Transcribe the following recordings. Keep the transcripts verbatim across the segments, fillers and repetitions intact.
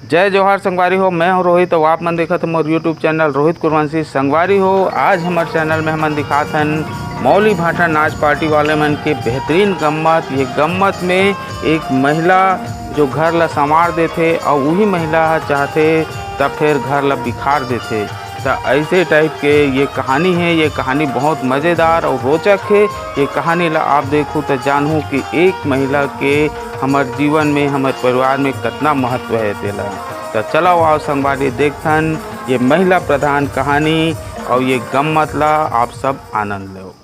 जय जोहार संगवारी हो, मैं हूं रोहित, अउ आप मन देखत हो मोर YouTube चैनल रोहित कुरवंशी। संगवारी हो, आज हमर चैनल में हमन दिखात हन मौली भाटा नाच पार्टी वाले मन के बेहतरीन गम्मत। ये गम्मत में एक महिला जो घर ला संवार देथे अउ उही महिला ह चाहथे त फेर घर ला बिखार देथे। त ऐसे टाइप के ये कहानी है। ये कहानी बहुत मज़ेदार और रोचक है। ये कहानी ला आप देखहू त जानहू कि एक महिला के हमर जीवन में, हमर परिवार में कतना महत्व है तेला। त चलो आओ संगवारी, देखथन ये महिला प्रधान कहानी और ये गम्मत ला आप सब आनंद लो।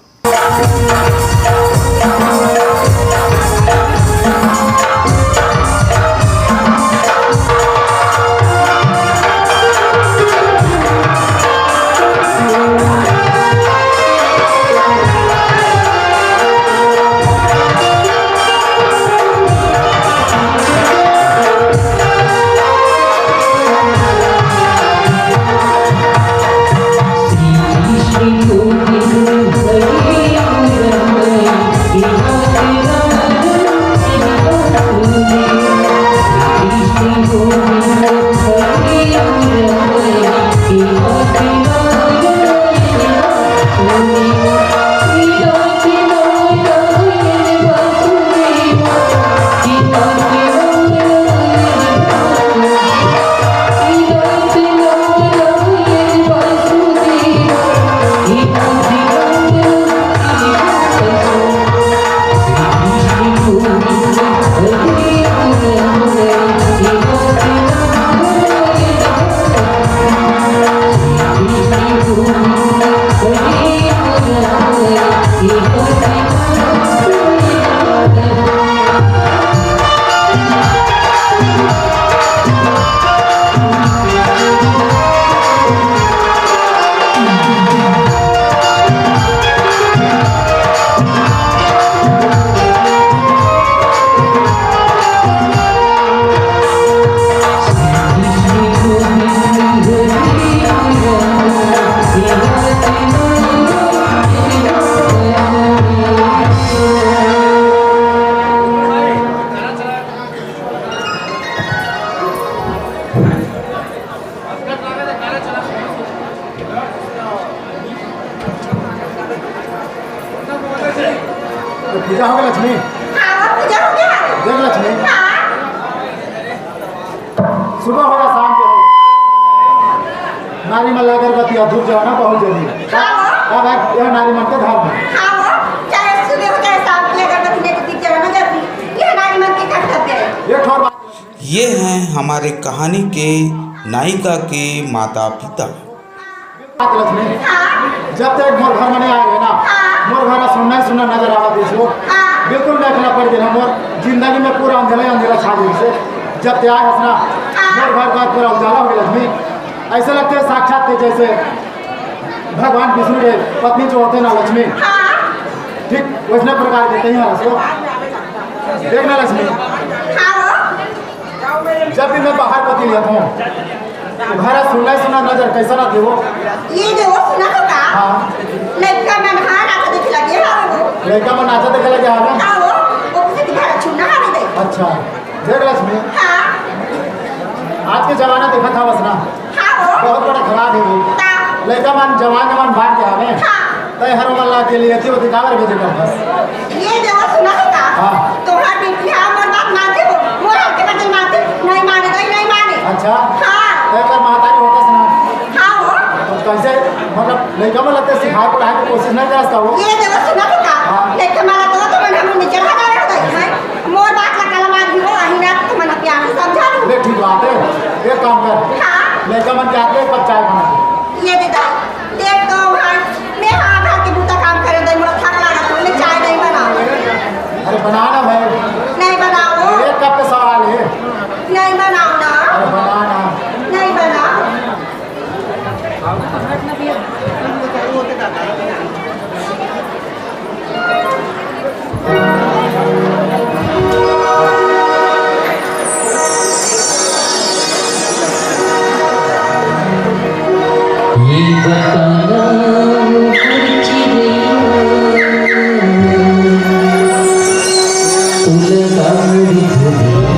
तो पूजा हो गया लक्ष्मी? हाँ, पूजा हो गया। देख लक्ष्मी, हाँ। सुबह हो या शाम के हो, नारी मन ला अगरबत्ती अउ धूप जलाना बहुत जरूरी है। हाँ। अब है, यह नारी मन के धर्म है। हाँ, चाहे सुबह हो, चाहे शाम की अगरबत्ती नहीं तो दीप जलाना जरूरी। यह नारी मन के कर्तव्य है। एक ठो और बात ये हैं हमारे कहानी के नायिका के माता पिता। लक्ष्मी, हाँ। जब तक मोर घर में नहीं आए रहे ना, हाँ। मोर घर सुन्ना ही सुन्ना नजर आवा दीस वो। हाँ। बिल्कुल नहीं अकेला पड़ गया मोर जिंदगी में, पूरा अंधेरा ही अंधेरा छा गया से। जब ते आए हस ना, हाँ। मोर घर का पूरा उजाला हो गया लक्ष्मी। ऐसे लगते है साक्षात थे जैसे भगवान विष्णु के पत्नी जो होते ना लक्ष्मी, हाँ। ठीक वैसने प्रकार के कहीं हस वो। देखना लक्ष्मी। हाँ। जब भी मैं बाहर पति लेत हूँ, तो घर सुन्ना सुन्ना नजर कैसा ना देवो? ये देवो सुना तो का? हाँ। लइका मन हा नाचा देखे लगे हवे वो। लइका मन नाचा देखे लगे हवे? हाँ वो, वो किसी की घर छूना हवे दे। अच्छा, देख लक्ष्मी। हाँ। आज के जमाना देखत हवस ना? हाँ वो। बहुत बड़ा खराब है वो। का? लइका मन जवान जवान बांट के हवे। हाँ। तै हर वाला के लिए थी, वो दिखावर भेजे कर बस। ये देवा सुना तो का? हाँ। तोहार बेटी हा मोर बात मानथे वो, मोर हर के बात नहीं मानथे, नहीं माने, नहीं, नहीं माने। अच्छा। हाँ। तै कर महतारी होता सुना। हाँ वो। तो कैसे, मतलब, लइका मन लगते सिखाए पढ़ाए की कोशिश नहीं करस का वो? ये देवा सुना तो का? हाँ। लइका मन ला तो, तो मन हम नीचे हटा रहे होता है। मोर बात ला कलम आदमी हो, अही ना तो मन प्यार से समझा लूँ। ले ठीक बात है, एक काम कर। हाँ। लइका मन के आते कब चाय बना दे। ये दे दो। देख तो भाई, मैं हाथ हाथ के बूता काम करे दे, मोला थक लागत हो, मैं चाय नहीं बनाओ। अरे बना ना भाई। नहीं बनाओ। एक कप का सवाल है। नहीं बनाओ ना। अरे बना ना। नहीं बनाओ। ये बताना ऊपर की गई, उलगाड़ी धुली भरी।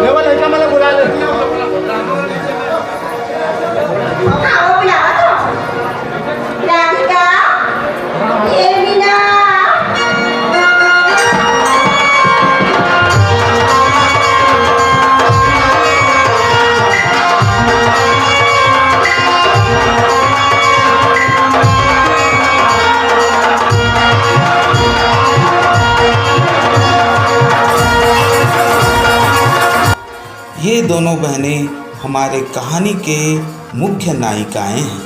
ले वो लड़का मला बुला ले। हाँ, वो बुलावा तो। राधिका, ये मीना। ये दोनों बहनें हमारे कहानी के मुख्य नायिकाएं हैं।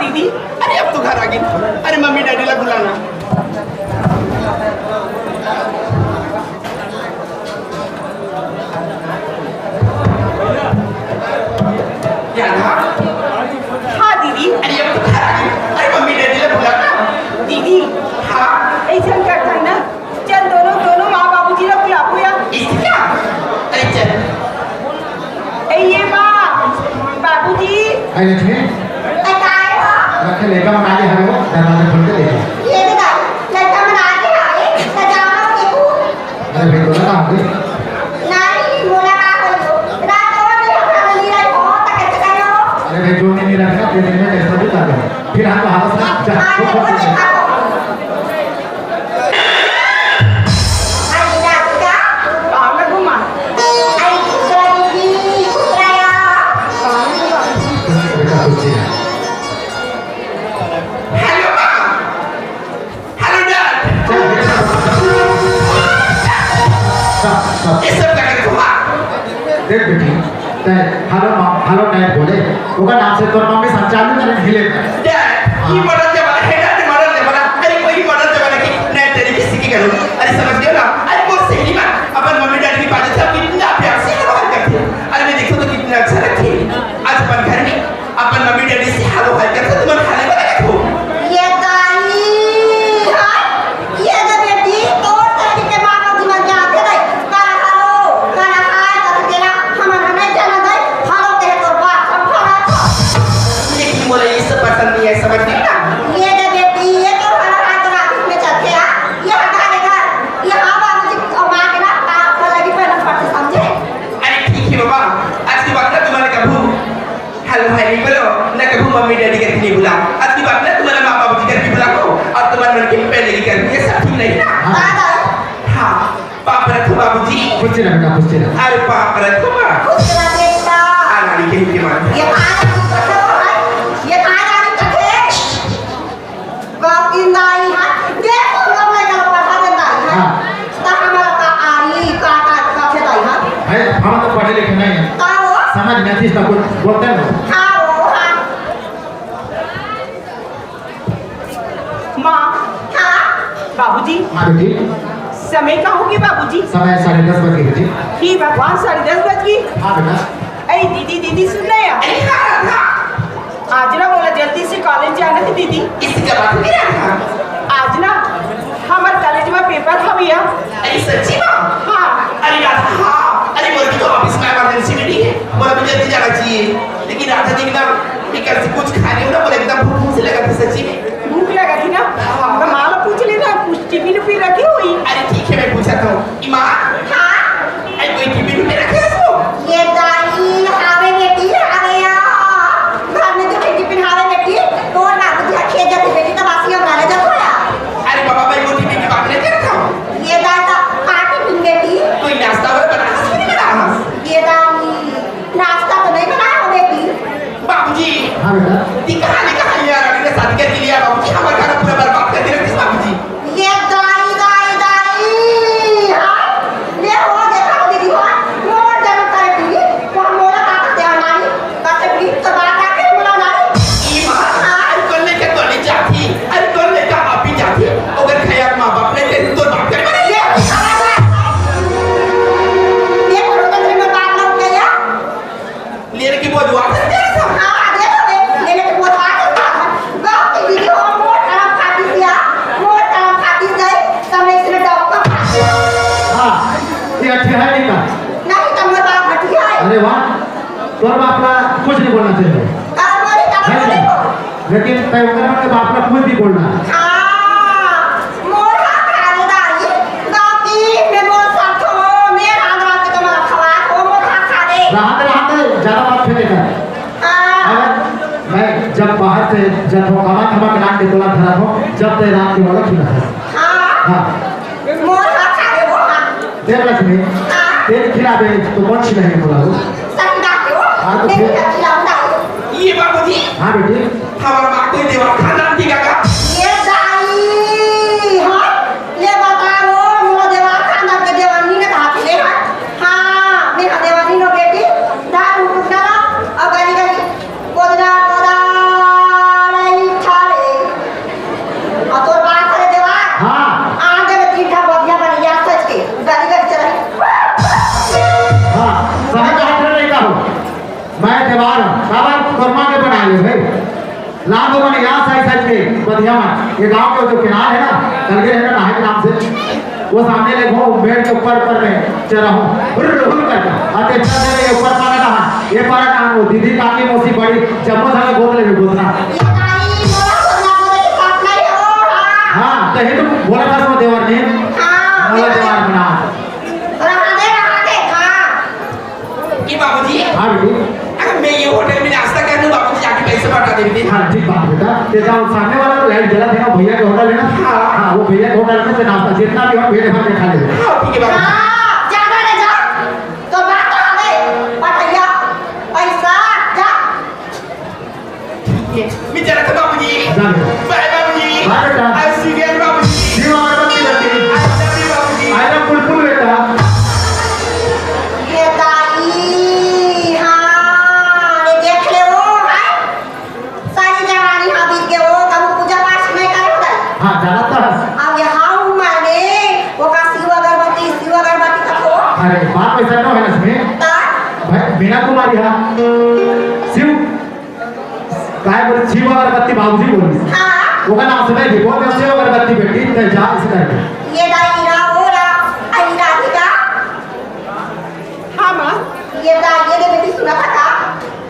दीदी, अरे अब तो घर आ गई। अरे मम्मी डैडी ला बुलाना। क्या ना? हाँ दीदी। अरे अब तो घर आ गई। अरे मम्मी डैडी ला बुलाना। दीदी। हाँ। ऐसा करथन ना, चल दोनों, दोनों माँ बाबूजी ला बुलाबो या। इसका? अरे चल। ए, ये माँ, बाबूजी। अरे लक्ष्मी। ए, काय हो? रखे लेकर हम आगे हमें वो दरवाजा खोल के ले जाओ। ये भी बात, लड़का मन आगे हवे, सजावना के तू। अरे भाई, दोनों काम दे। नहीं, मोला का बोलो? रात को भी अपना मंदिर आई हो, तक के करो। अरे भाई, जो नहीं रखना, फिर दिन में कैसा भी कर दो। फिर हम हाथ से जा, हाँ, वो ये खोल वो के देखा हो। Hello, mom. Hello, dad. ये सब क्या करते हो, हाँ? देख बेटी, तै hello mom, hello dad बोले, ओकर नाम से तोर मम्मी संचालन करे हिले। Dad, ये modern जमाना है, dad, modern जमाना। अरे, कोई modern जमाना की नए तरीके से की करो। अरे, समझ गए ना? अरे, वो सही बात। अपन मम्मी डैडी की बात से कितना प्यार से hello हाय करते हैं। अरे, मैं देखो तो कितना अच्छा लगते हैं। आज अपन घर में अपन मम्मी डैडी से hello हाय करते, तुमन खाने वाले देखो। ये दाई, हाँ? ये दे बेटी, तोर से के माँ को जीवन जाते रहे। काला hello, काला हाय, तो तेरा हमन नहीं जाना दे। Hello के तोर बाप, हम hello। लेकिन मोला ये सब पसंद नहीं है, समझ गई ना? ये दे बेटी, ये तो hello हाय तो रात में चलते आ। ये हटा देगा। ये हाँ बाबूजी, और माँ के ना, पाप लगी पर पड़ते, समझे? अरे ठीक है बाबा, आज के बाद ना तुम्हारे कभू hello हाय नहीं बोलो, ना कभू मम्मी डैडी करके नहीं बुलाओ। आज के बाद ना तुम्हारे माँ बाबूजी करके बुलाओ और तुम्हारे मन के पहले की करके, ये सब ठीक नहीं ना? हाँ। हाँ, पाँव परत हँव बाबूजी। खुश रह बेटा, खुश रह। अरे पाँव परत हँव माँ। खुश रह बेटा। आ नानी के, के माँ। ये कहाँ नानी कथे हो भाई? ये कहाँ नानी कथे? गप इंदाई है। ये तो लोग लेकर पढ़ा देता है। हाँ। तो हमारा का आरी, का, का, का खेदाई है। भाई, हम तो पढ़े लिखे नहीं हैं। का वो? समझ में आती है, कुछ बोलते हैं ना। हाँ, वो, हाँ। माँ। हाँ। बाबूजी। हाँ बेटी। समय का होगे बाबूजी? समय साढ़े दस बज गए बेटी। हे भगवान, साढ़े दस बज गए। हाँ बेटा। अरे दीदी, दीदी सुन ना यार। अरे हाँ, हाँ। आज ना मोला जल्दी से कॉलेज जाना है दीदी। इसका बात नहीं रहा। आज ना हमर कॉलेज में पेपर हवे यार। अरे सच्ची में? हाँ। अरे राधा, हाँ, अरे मोर भी तो ऑफिस में इमरजेंसी मीटिंग है, मोला भी जल्दी जाना चाहिए। लेकिन राधा जी ना, मैं कल से कुछ खा नहीं हूँ ना, मोला एकदम भूख, भूख से लगा था सच्ची में। भूख लगा थी ना? हाँ। तो माँ ला पूछ लेना, कुछ टिफिन उफिन रखी हुई। अरे ठीक है, मैं पूछा था। इमा। हाँ। अरे कोई टिफिन उफिन रखे है वो? ये दाई, हावे बेटी, हावे या। घर में तो टिफिन हावे बेटी, तोर बाबूजी खेत जाते बेटी, तो बासी हम डाले जाते हो यार। अरे बाबा भाई, वो टिफिन की बात नहीं करता हूँ। ये दादा, का टिफिन बेटी? कोई नाश्ता वाला बना, नहीं बना? ये दाई, नाश्ता तो नहीं बनाया हो बेटी। बाबूजी। हाँ बेटा। ती कहाँ ले कहाँ ये रानी ने शादी करके लिया बाबूजी, हमारा खाना पूरा बर्बाद करके रख दिस बाबूजी। ये दाई, दाई, दाई, हाँ? ले हो, देखा हो दीदी, हाँ? मोर जन्म करे दीदी, वो मोला का करते हैं नानी? बस एक मिनट तो बात आके बोला नानी। ई माँ, हाँ? अरे कौन लेके तो नहीं जाती, अरे कौन लेके आप ही जाती, अगर खैर माँ बाप ने तेरे तो बाप कर ये, ये कौन होता तेरे में बात ना उठाया? लेने की बहुत दुआ करते हैं सब। हाँ, दे दो बे। लेने की बहुत दुआ करते हैं। गाँव की दीदी हो, मोर तरफ खाती दिया, मोर तरफ खाती गई, समय से डॉक्टर खाती। हाँ, ये अच्छा है नहीं का? नहीं, तो मोर बाप घटिया है। अरे वाह, तोर बाप ला कुछ नहीं बोलना चाहिए। अरे बोली, तब है बोली नहीं? को। लेकिन तय ओकर मन के बाप ला कुछ भी बोलना। हाँ, मोर हा खाने दाई, बाकी में मोर साथ हो, मैं रात रात के तुम्हारा खवात हो, मोर हा खाने। रात रात ज्यादा बात फेंके कर। हाँ। अगर मैं जब बाहर से जब हो कमा खमा के लान के तोला धरा हो, जब तय रात के वाला खिला है। हाँ। हाँ। मोर हा खाने वो हा। देख लक्ष्मी, हाँ। तेरे खिलावे तो कौन सी नहीं बोला हो? सही बात हो। हाँ, तो नहीं फिर? खिलाऊंगा। ये बाबूजी। हाँ बेटी। हमार माँ कोई देवा खानदान की काका? ये दाई, हाँ? ये बताओ, मोर देवा खानदान के देवानी ने कहा थे, हाँ? हाँ, मैं हाँ देवानी नो बेटी, दारू टुकड़ा और गली गली बोदना बोदा नहीं। रात को मन यहाँ साइड साइड के बधिया मन, ये गांव के जो किनार है ना, कलगे है ना, नहाए के नाम से, वो सामने ले वो पेड़ के ऊपर ऊपर में चरा हूँ, हुर्र हुर्र करके। अते चल दे, ये ऊपर पारा कहाँ, ये पारा कहाँ, वो दीदी, काकी, मौसी, बड़ी, जम्मो सारा गोद ले, गोदना। ये ताई, मोला गोदना, गोदना की बात नहीं हो, हाँ। हाँ, तो ये तो बोला था सो देवर ने, हाँ, बोला ये देवर बना। रहा दे, रहा दे, हाँ। ए बाबूजी, हाँ बेटी। अगर मैं ये होटल में नाश्ता कर लूँ, बाबूजी जाके पैसे पटा दे बेटी। हाँ, ठीक बात बेटा। ते जाओ, सामने वाला तो लाइट जला देना, भैया के होटल है ना? हाँ। हाँ, वो भैया के होटल में से नाश्ता जितना भी हो, पेट भर के खा ले। हाँ, ठीक है बाबूजी। हाँ, जा, जा, जा। तो बात तो आ गई। पटैया, पैसा, जा। ये, मैं चला था बाबूजी। जा बेटा। बाय बाबूजी। हाँ बेटा। I see you again बाबूजी। See you again बाबूजी। I love you बाबूजी। I love पुलपुल बेटा। ये दाई, हाँ, ये देख ले वो, हाँ। सारी जवानी हाँ बीत गए वो, कब पूजा पाठ नहीं करे होता। हाँ, जाना था। अब यहाँ हूँ मैंने, वो का शिव अगरबत्ती, शिव अगरबत्ती का तो। अरे, बात वैसा ना है लक्ष्मी। ता? भाई, मीना कुमारी हाँ। शिव काय बोले, शिव अगरबत्ती बाबूजी बोली। हाँ। ओकर नाम से मैं भी बोल, मैं शिव अगरबत्ती बेटी, ते जा इसे करके। ये दाई रा, वो रा, आई राधिका। हाँ, माँ। ये दाई, ये दे बेटी, सुना था का?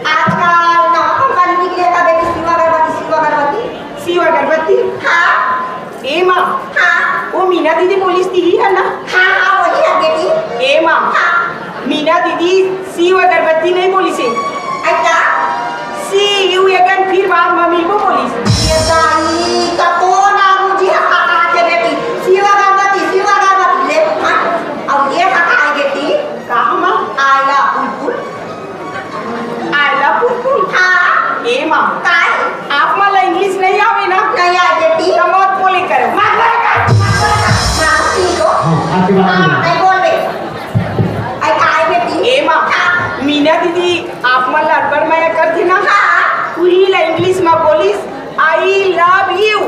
आजकल नवा कंपनी निकले का बेटी, शिव अगरबत्ती, शिव अगरबत्ती। शिव अगरबत्ती? हाँ। ए माँ, हाँ। वो मीना दीदी बोलिस ती ही है ना? हाँ, हाँ, वही है बेटी। ए माँ, हाँ। मीना दीदी शिव अगरबत्ती नहीं बोलिस हे। अच्छा। शिव एगन फिर बाद में मिलबो बोलिस। ये दाई, तो कौन आगू जी हंसा कहा के बेटी? शिव अगरबत्ती, शिव अगरबत्ती ले, हाँ? अब ये हंसा है बेटी। कहा माँ? आया बुलबुल। आइला पुपुन। हाँ। ए माँ। काय? आप मन ला English नहीं आवे ना? नहीं आए बेटी। तो मत बोले करो। मत बोले कर, मत बोले कर। हाँ, ठीक हो। हाँ, आपकी बात हाँ, नहीं। नहीं बोल रही। आई काय बेटी? ए माँ। हाँ। मीना दीदी, आप मन ला अब्बड़ मया करथे ना? हाँ। उही ला English में बोलिस, "I love you।"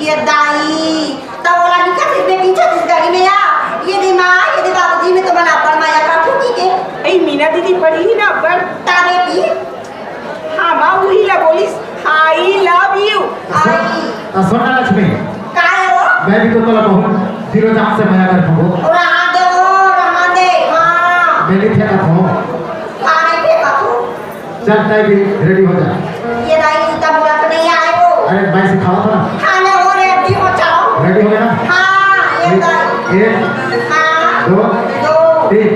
ये दाई, त ओला लिखत हे बेटी छत्तीसगढ़ी में या? ये दे माँ, ये दे बाबूजी, मैं तो मन अब्बड़ मया करथों की के। ए, मीना दीदी पढ़ी ही ना अब्बड़। ता बेटी। हाँ माँ, उही ला बोलिस, "I love you।" आई। आ, सुन ना लक्ष्मी। का है वो? मैं भी तो तोला बहुत दिलो जान से मया करथों। ओ, रहा दे वो, रहा दे, हाँ। मैं नहीं फेंकत हूँ। का नहीं फेंकत हूँ? चल, तै भी ready हो जा। ये दाई, इतना बुरा तो नहीं आए वो। अरे, मैं सिखावा था ना। हाँ, ना, वो ready हो जाओ। Ready हो गया ना? हाँ, ये एक, दाई। एक, हाँ। दो, दो। तीन।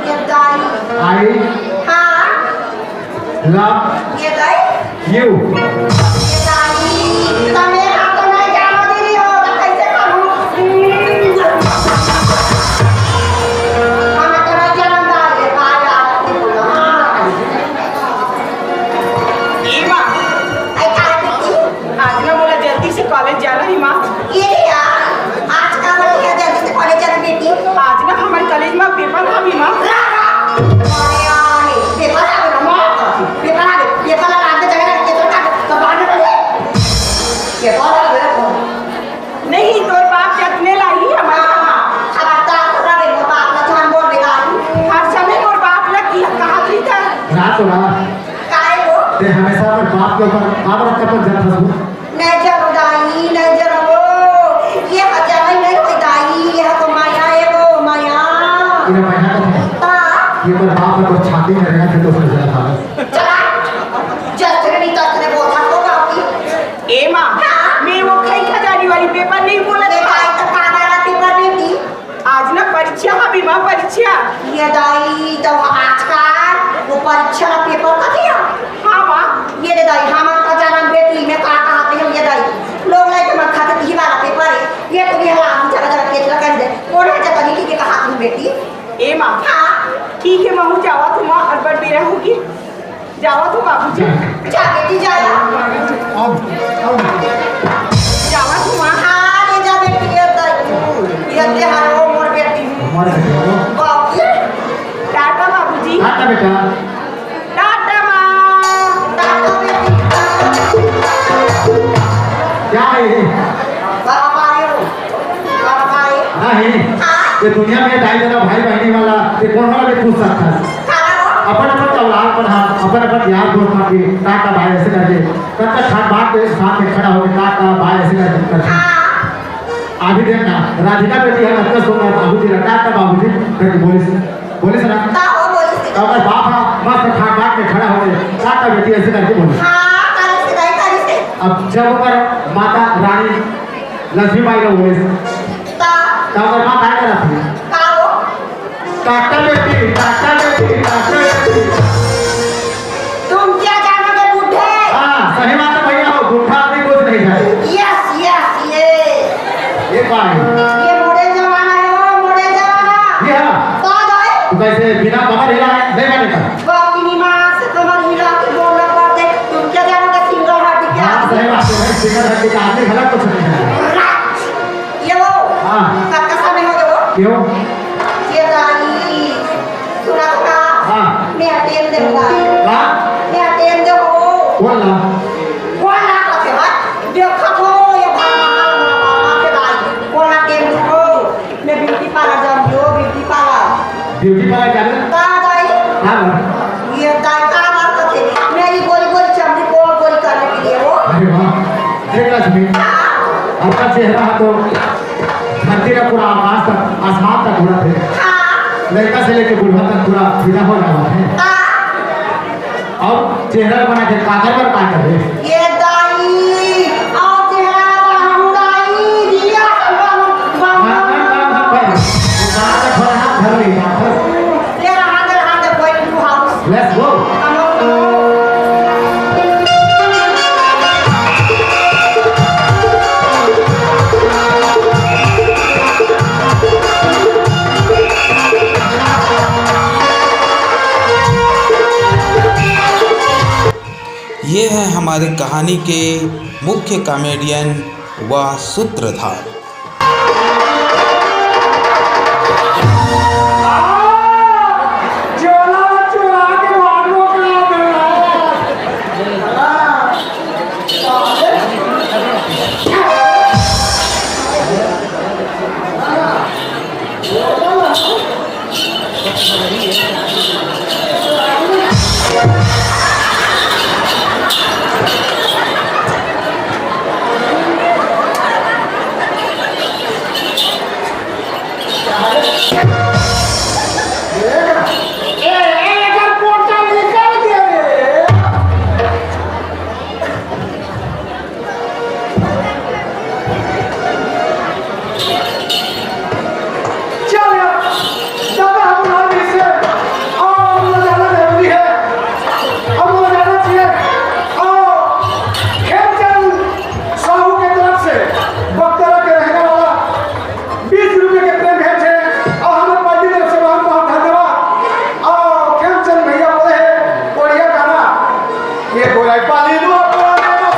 ये दाई। I हाँ। Love ये दाई। You। ये दाई, तमे हाथ तो नहीं जानो दे रही हो, तो कैसे करूँ? हम तो नहीं जानता, ये बाहर आ रहा है। ए माँ, आई का बेटी? आज ना मोला जल्दी से college जाना हे माँ। ये रे यार, आज का बोले है जल्दी से college जाना बेटी? आज ना हमारे college में paper हवे माँ। रा, रा। अरे यार, paper हवे ना माँ। Paper हवे, paper ला बाद में जगह रख के तो काट, तो बाद में बोले। Paper हवे। नहीं, तोर बाप जतने ला ही हमारे हाँ, खबरदार, तोरा बे मोर बाप ला झन बोल बेटा। हर समय तोर बाप ला की कहा थी था। रात हो रहा। काय हो? ते हमेशा अपन बाप के ऊपर काबर अटपट जात हस? नहीं जरो दाई, नहीं जरो। ये हजाना नहीं होई दाई, ये तो माया है वो, माया। इन्हें माया का था। हाँ। ये पर बाप है तो छाती में रहना थे तो उसने जरा था। चला। जस्त्र नहीं तस्त्र बोल सकता होगा आपकी। ए माँ, हाँ? मैं वो खई खजानी वाली paper नहीं बोला ये था। भाई तो काला वाला paper नहीं दी। आज ना परीक्षा हवे माँ, परीक्षा। ये दाई, तो आजकल वो परीक्षा का paper का दिया? हाँ माँ। ये दे दाई, हम आपका जाना बेटी में का कहा थे हम ये दाई। लोग लाइक मत खाते ती वाला paper है। ये तो भी हला हम जगह जगह केचला कर दे। कौन है जगह नहीं के कहा तुम बेटी? ए माँ। हाँ। ठीक है, महू जावा तुम अड़बड़ बेरा होगी। जावा तो बाबूजी। जा बेटी, जा। अब, अब। जावा तो माँ। हाँ, ले जा बेटी, ये तो, ये ते हरो मोर बेटी। मोर बेटी हो। बाबूजी। टाटा बाबूजी। टाटा बेटा। टाटा माँ। टाटा बेटी। क्या है ये? बाबा आयो। बाबा आयो। नहीं। हाँ? ये दुनिया में दाई दादा भाई बहनी वाला, ये कौन वाला भी पूछ सकता है? खाना हो? अपन अपन औलाद मन ह अपन अपन यार दोस्त मन के टाटा बाय ऐसे करके कतका ठाट बात के सामने खड़ा होके टाटा बाय ऐसे करके करथे। अभी देखना, राधिका बेटी ह कतका सुंदर बाबूजी ला टाटा बाबूजी करके बोलिस, बोलिस ना। का हो बोलिस? तो अगर बाप ह मस्त ठाट बात में खड़ा होके टाटा बेटी ऐसे करके बोलिस। हाँ, करे से नहीं करे से। अब जब ओकर माता रानी लक्ष्मी बाई ला बोलिस, का? तो ओकर माँ काय करत हे? का हो? टाटा बेटी, टाटा बेटी, टाटा बेटी। तुम क्या जानोगे बूढ़े? हाँ, सही बात है भैया, हो बूढ़ा आदमी कुछ नहीं जाने। यस, यस, ये। ये कौन है? ये मोड़े जमाना है, वो मोड़े जमाना। ये हाँ। तो आ जाए। तू कैसे बिना कमर हिलाए नहीं बनेगा? बाप की माँ से कमर हिला के बोलना पड़ते। तुम क्या जानोगे सिंगल हड्डी क्या हाँ, आदमी? सही बात है भाई, सिंगल हड्डी का आदमी गलत कुछ नहीं जाने। ये वो। हाँ। कब का समय हो गया वो? क्यों? ये दाई, सुना तो का? हाँ। मैं टेम दे दाई। हाँ? मैं टेम दे हो। बोल ना। बोल ना तो से बात। देखो तो ये भाग, भाग, भाग, भाग, भाग के दाई। बोल ना टेम दे हो। मैं ब्यूटी पार्लर जाऊंगी, वो ब्यूटी पार्लर। ब्यूटी पार्लर जाना? कहाँ दाई? हाँ, हाँ। ये दाई कहाँ बात करते? मेरी गोरी गोरी चमड़ी को गोरी करने के लिए वो। अरे वाह, देख लक्ष्मी, हाँ। आपका चेहरा है तो धरती का पूरा आकाश तक, आसमान तक उड़त है। हाँ। लड़का से लेके बूढ़ा तक पूरा फिदा हो जावा है। हाँ। अब चेहरा बना के काकर पर का करे? ये दाई, और चेहरा बना दाई, दिया बना, बना। हाँ, हाँ, हाँ, हाँ, हाँ। वो कहाँ का घर है? घर नहीं, घर। ले रहा, ले रहा, ले going to house। Let's go। Come on, come on। ये है हमारी कहानी के मुख्य कॉमेडियन व सूत्रधार। चल यार, ज्यादा हम लोग इससे और हम लोग जाना जरूरी है, हम लोग जाना चाहिए। और खेमचंद साहू के तरफ से बगतरा के रहने वाला बीस रुपये के प्रेम भेंट है और हमारे पार्टी तरफ से बहुत बहुत धन्यवाद। और खेमचंद भैया बोले हैं बढ़िया गाना, ये बोला पाली लो, बोला लो,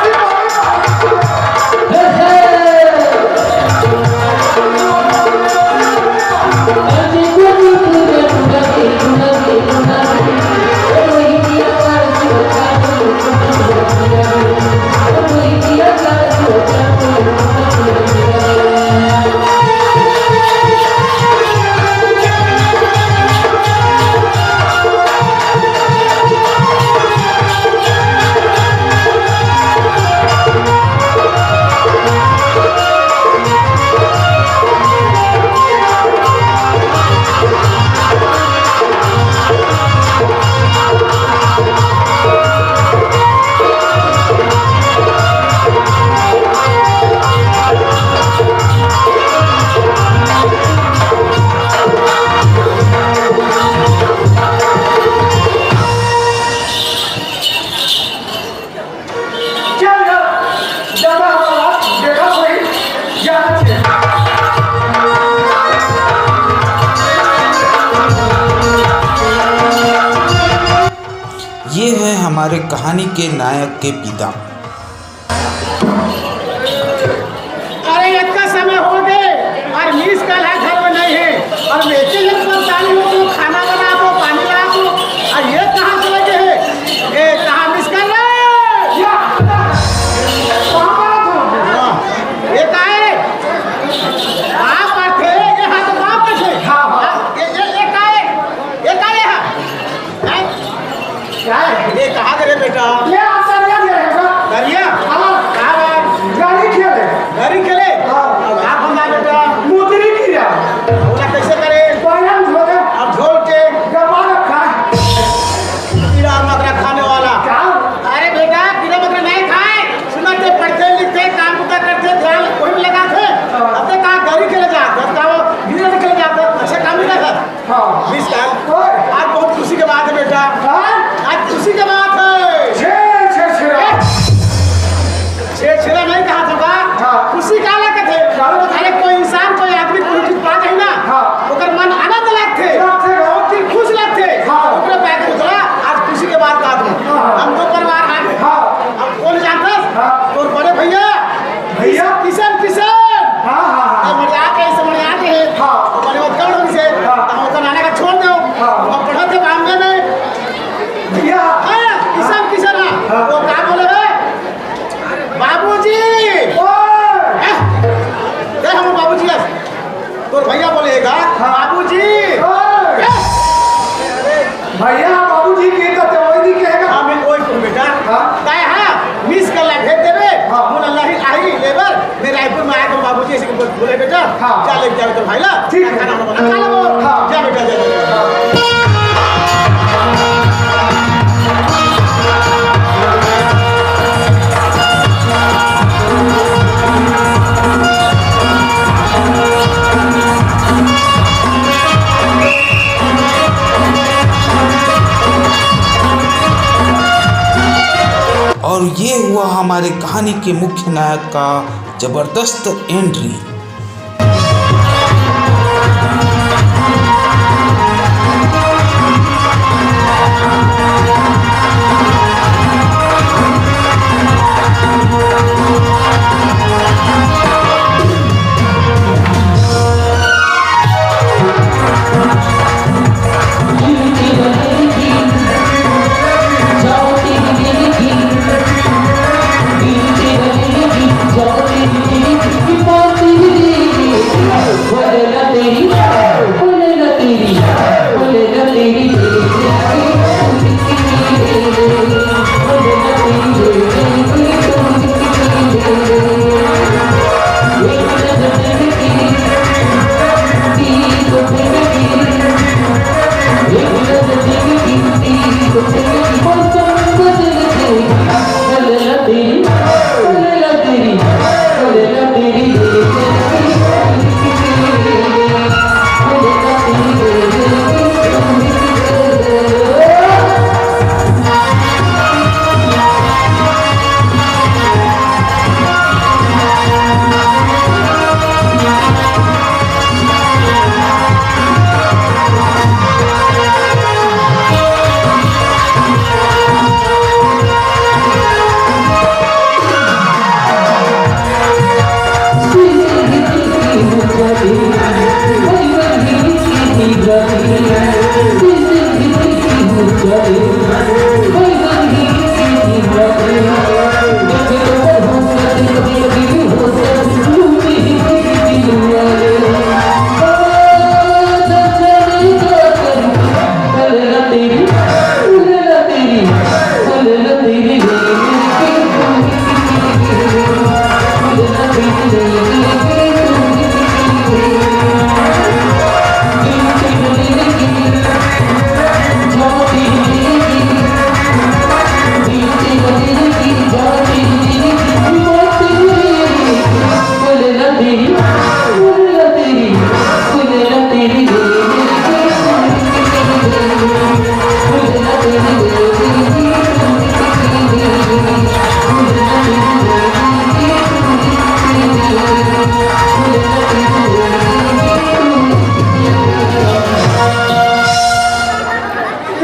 चल यार, ज्यादा हमारा देखा कोई, जाना चाहिए। ये है हमारे कहानी के नायक के पिता। अरे, इतना समय हो गए और मिस कॉल है, घर में नहीं है, और मैं इतने जन परेशानी हो, तो खाना बना दो, पानी ला दो, और ये कहाँ चले गए हैं? ए, कहाँ मिस कॉल है? या, कहाँ पर हो तुम? ये का है? कहाँ पर थे? ये हाथ कहाँ पर थे? हाँ, हाँ। ये, ये, ये का है? ये का है? हाँ? हैं? छेरछेरा नहीं कहा था का? हाँ। खुशी काला कथे? काला कथे? अरे, कोई इंसान, कोई आदमी, कोई चीज पा जाए ना, हाँ। ओकर मन आनंद लगथे। लगथे, हाँ। दिल खुश लगथे। हाँ। ओकरे पाए के उतरा, आज खुशी के बात बात में। हाँ। हम दो परिवार आ गए। हाँ। अब कौन जानता? हाँ। तोर बड़े भैया। भैया? किशन, किशन। हाँ, हाँ, हाँ। ए, मजाक है, इसे मजाक है। हाँ। तो बड़े मत करो इसे। हाँ। तो हम ओकर नाना का छोड़ दो। हाँ। अब पढ़त है बॉम्बे में। भैया। हाँ, किशन, किशन, हाँ। हाँ। वो का बोले है? बाबूजी! ओए! ए, देख हमर बाबूजी अस। तोर भैया बोले हे का? हाँ। बाबूजी! ओए! ए! भैया, बाबूजी के तो ते वही नहीं कहेगा। हाँ, मैं वही कहूँ बेटा। हाँ। ताए हाँ, मिस कॉल ला भेज देबे। हाँ। मोला लही आही लेबर, मैं रायपुर में आए तो बाबूजी ऐसे बोले बेटा, हाँ। जा लेके जावे तो भाई ला, ठीक है। खाना वाना बना खा लेबो। हाँ। जा बेटा, जा, जा, जा। और ये हुआ हमारे कहानी के मुख्य नायक का जबरदस्त एंट्री।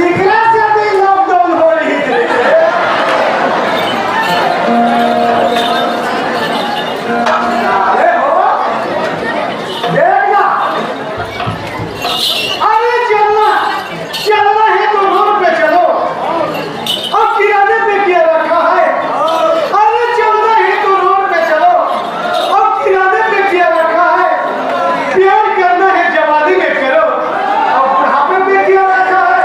एकरा से भी लॉकडाउन हो रही है। अरे हो, देखना। अरे चलना, चलना है तो रोड पे चलो। अब किराने पे क्या रखा है? अरे चलना है तो रोड पे चलो। अब किराने पे क्या रखा है? प्यार करना है जवानी में करो, अब बुढ़ापे में क्या रखा है?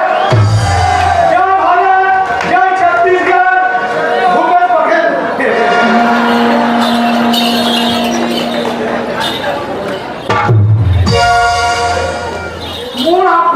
जय भारत, जय छत्तीसगढ़, भूपेश बघेल। मूड आप